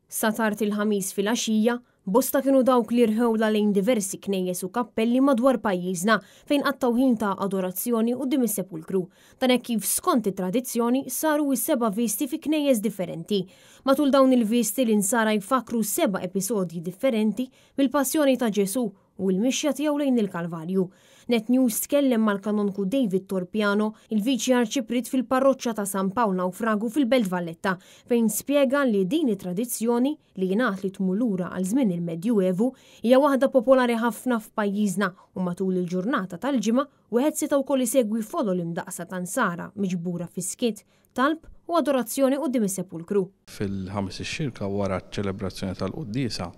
Sa tard il-Ħamis filgħaxija, bosta kienu dawk li rħewlha lejn diversi knejjes u kappelli madwar pajjiżna fejn qattgħu ħin ta' adorazzjoni quddiem is-sepulkru. Dan hekk kif skont it-tradizzjoni saru s-seba' visti fi knejjes differenti. Matul dawn il-visti l-Insara jfakkru seba' episodji differenti mill-passjoni ta' Ġesù u l-mixja tiegħu lejn il-Kalvarju. Net News tkellem mal-Kanonku David Torpiano, il-Viċi Arċipriet fil-Parroċċa ta' San Pawl Nawfragu fil-Belt Valletta, fejn spjega li din it-tradizzjoni, li jingħad li tmur lura għal żmien il-Medjuevu, hija waħda popolari ħafna f'pajjiżna u matul il-ġurnata tal-Ġimgħa wieħed seta' wkoll isegwi folol imdaqqsa ta' Nsara miġbura fis-skiet, talb u adorazzjoni quddiem is-sepulkru. Fil-Ħamis ix-Xirka wara ċ-ċelebrazzjoni tal-quddiesa,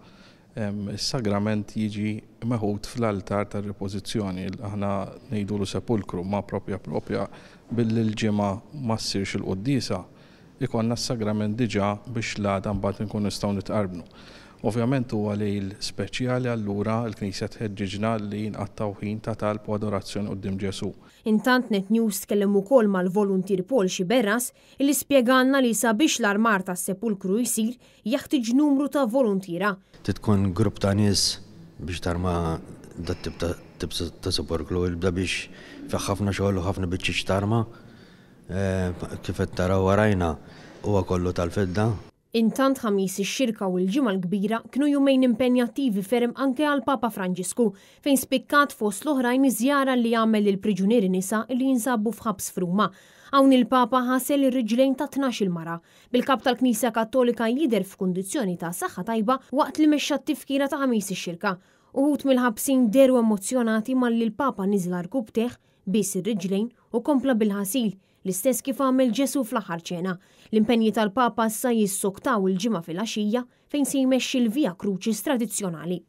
is-sagrament jiġi meħud fl-altar tar-ripożizzjoni, aħna ngħidulu sepulkru, ma propja propja billi l-Ġimgħa ma ssirx il-quddiesa, ikollna s-sagrament diġà biex l-għada mbagħad inkunu nistgħu nitqarbnu. Ovvjament huwa lejl speċjali allura l-Knisja tħeġġiġna li nqattgħu ħin ta' talb u adorazzjoni quddiem Ġesù. Intant Net News tkellem ukoll mal-voluntier Paul Sciberras illi spjegalna li sabiex l-armar tas-sepulkru jsir jeħtieġ numru ta' voluntiera. Trid tkun grupp ta' nies biex tarma dat-tip ta' tip ta' sepulkru, il-bda biex fih ħafna xogħol u ħafna biċċiet x'tarma. Kif qed taraw warajna huwa kollu tal-fidda. Intant Ħamis ix-Xirka u l-Ġimgħa l-Kbira kienu jumejn impenjattivi ferm anke għal Papa Franġisku, fejn spikkat fost l-oħrajn iż-żjara li għamel lill-priġunieri nisa li jinsabu f'ħabs f'Ruma. Hawn il-Papa ħasel ir-riġlejn ta' 12-il mara, bil-Kap tal-Knisja Kattolika jidher f'kundizzjoni ta' saħħa tajba waqt li mexxa t-tifkira ta' Ħamis ix-Xirka. Uħud mill-ħabsin dehru emozzjonati malli l-Papa niżel għarkupptejh, bies ir-riġlejn u kompla bil-ħasil, l-istess kif għamel Ġesù fl-Aħħar Ċena. L-impenji tal-Papa issa jissoktaw il-Ġimgħa filgħaxija fejn se jmexxi l-Via Crucis tradizzjonali.